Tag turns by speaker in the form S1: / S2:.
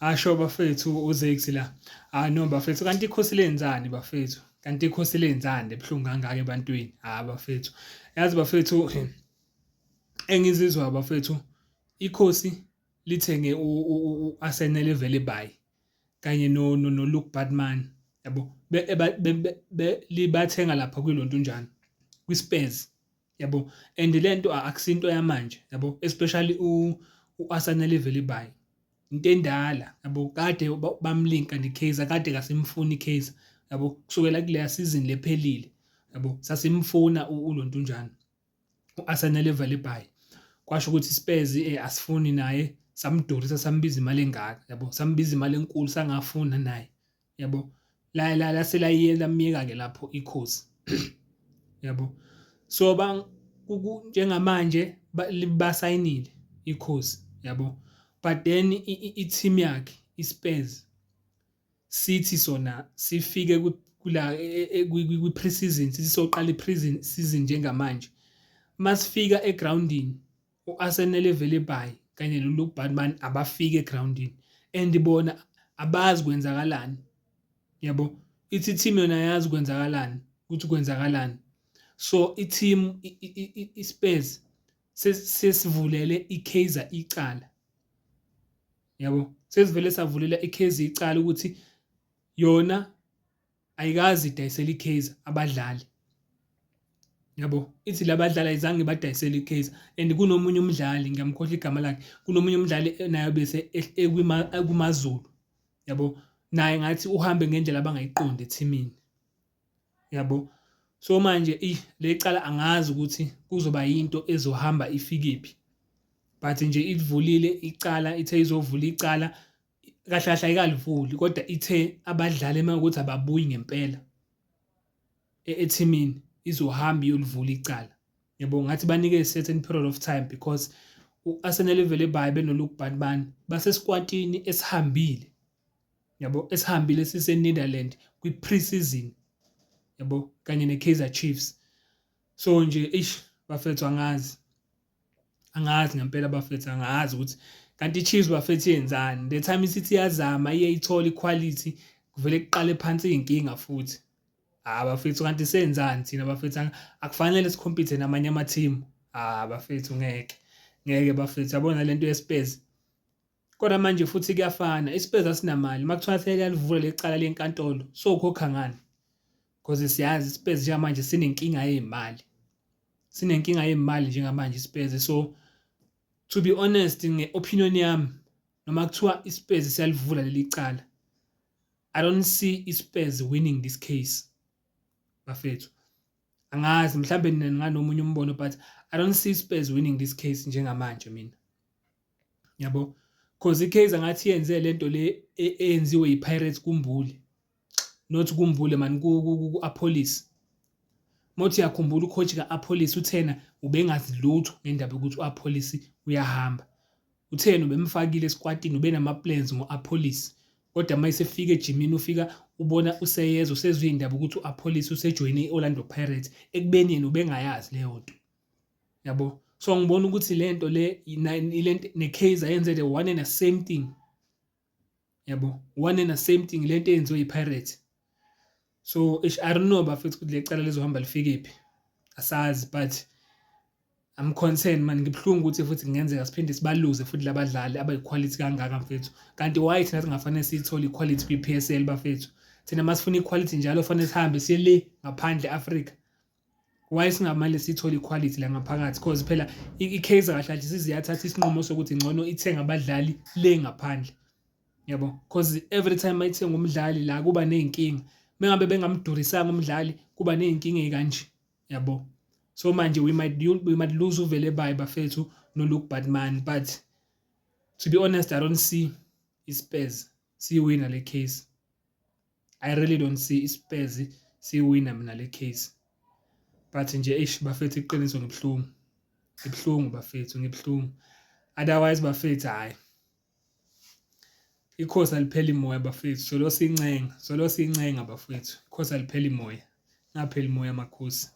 S1: Asho bafethu uZakes la. Ah no bafethu kanti ikhosi lenzani bafethu? Kanti ikhosi lenzani ebuhlungu kangaka ebantwini? Ah bafethu. Yazi bafethu engizizwa bafethu ikhosi lithenge u-Asenele Velebayi kanye no no Luke Baartman yabo libathenga lapha kwilontunjana kwiSpurs. Yabo and lento akusinto yamanje yabo especially u-Asanele Velebayi into endala yabo kade bamlinka neKaizer kade kasimfuni iKaizer yabo kusukela kuleya season lephelile yabo sasimfuna ulontunjana u-Asanele Velebayi kwasho ukuthi iSpurs asifuni naye samdurisa sambiza imali engaka yabo sambiza imali enkulu sangafuna naye yabo la la laselayiye lamyeka ke lapho ikhosi yabo so ba njengamanje basayinile ikhosi yabo but then i-team yakhe iSpurs sithi sona sifike kula e, e, kwi-pre-season sithi soqala i-prison season njengamanje masifika egroundini u-Asenele Velebayi kanye noLuke Baartman abafiki egrawundini and bona abazi kwenzakalani yabo ithi team yona yazi kwenzakalani ukuthi kwenzakalani so i-team i-Spurs sesivulele i-Kaizer icala yabo sesivele savulela i-Kaizer icala ukuthi yona ayikaze idayisele iKaizer abadlali yabo ithi labadlali ayizange badayisele iKaizer and kunomunye umdlali ngiyamkhohlwa igama lakhe kunomunye umdlali naye bese ekumaZulu yabo naye ngathi uhambe ngendlela abangayiqondi ethimini yabo so manje i lecala angazi ukuthi kuzoba yinto ezohamba ifikephi but nje ivulile icala ithe izovula icala kahle kahle ayikalivuli kodwa ithe abadlali uma ukuthi ababuyi ngempela ethimini izohamba iyolivula icala yabo ngathi banike a certain period of time because u-Arsenal Velebayi benoLuke Baartman basesikwatini esihambile yabo esihambile sise-Netherland kwi-pre-season yabo kanye ne-Kaizer Chiefs so nje eish bafethu angazi Angazi ngempela bafethu angazi ukuthi kanti i-Chiefs bafethu yenzani. The time isithi iyazama iye ithole ikhwalithi kuvele kuqale phansi iy'nkinga futhi. Hha bafethu kanti senzani thina bafethu akufanele sikhompithe namanye amathimu. Hha bafethu ngeke, ngeke bafethu yabona le nto yeSpurs. Kodwa manje futhi kuyafana iSpurs asinamali uma kuthiwa seliyalivula lecala lenkantolo sokhokha ngani? Because siyazi iSpurs njengamanje sinenkinga yey'mali. Sinenkinga yey'mali njengamanje iSpurs so to be honest nge-opinion yami noma kuthiwa iSpurs siyalivula leli cala I don't see iSpurs winning this case bafethu. Angazi mhlambe nina ninganomunye umbono but I don't see Spurs winning this case njengamanje mina. Yabo cause iKaizer ngathi yenze lento le eyenziwe yiPirates kuMbule. Not kuMbule man ku-Appollis. Mothi uyakhumbula ucoach ka-Appollis uthena ubengazi lutho ngendaba yokuthi u-Appollis uyahamba. Uthena ubemfakile esikwatini ubenama-plans ngo-Appollis. Kodwa uma esefika ejimini ufika ubona useyeza usezwa iy'ndaba ukuthi u-Appollis usejoyine i-Orlando Pirates ekubeni yena ubengayazi leyo nto. Yabo so ngibona ukuthi le nto le lento ne-Kaizer yenze the one and the same thing. Yabo one and the same thing lento eyenziwe yi-Pirates. So ish I don't know bafethu ukuthi le cala lizohamba lifikephi. Asazi but I'm concerned man ngibuhlungu ukuthi futhi kungenzeka siphinde sibaluze futhi labadlali abayiquality kangaka mfethu. Kanti why thina singafanele siyithole iquality kwi-PSL bafethu? Thina masifuna iquality njalo fanele sihambe siye le ngaphandle e-Africa. Why singamane sithole iquality la ngaphakathi cause phela i-Kaizer kahle kahle siziyathatha isinqumo sokuthi ngcono ithenga abadlali le ngaphandle. Yabo cause every time mayithenga umdlali la kuba ney'nkinga. Mengabe bengamdurisanga umdlali kuba ney'nkinga ey'kanje yabo. So manje we might lose uVelebayi bafethu noLuke Baartman but to be honest I don't see iSpurs siyiwina le case. I really don't see iSpurs siyiwina mina le case. But nje eish bafethu iqiniso ngibuhlungu. Ngibuhlungu bafethu ngibuhlungu. Otherwise bafethu hhayi. Ikhosi alipheli moya bafethu solo sincenga, solo sincenga bafethu. Ikhosi alipheli moya. Ngapheli moya makhosi.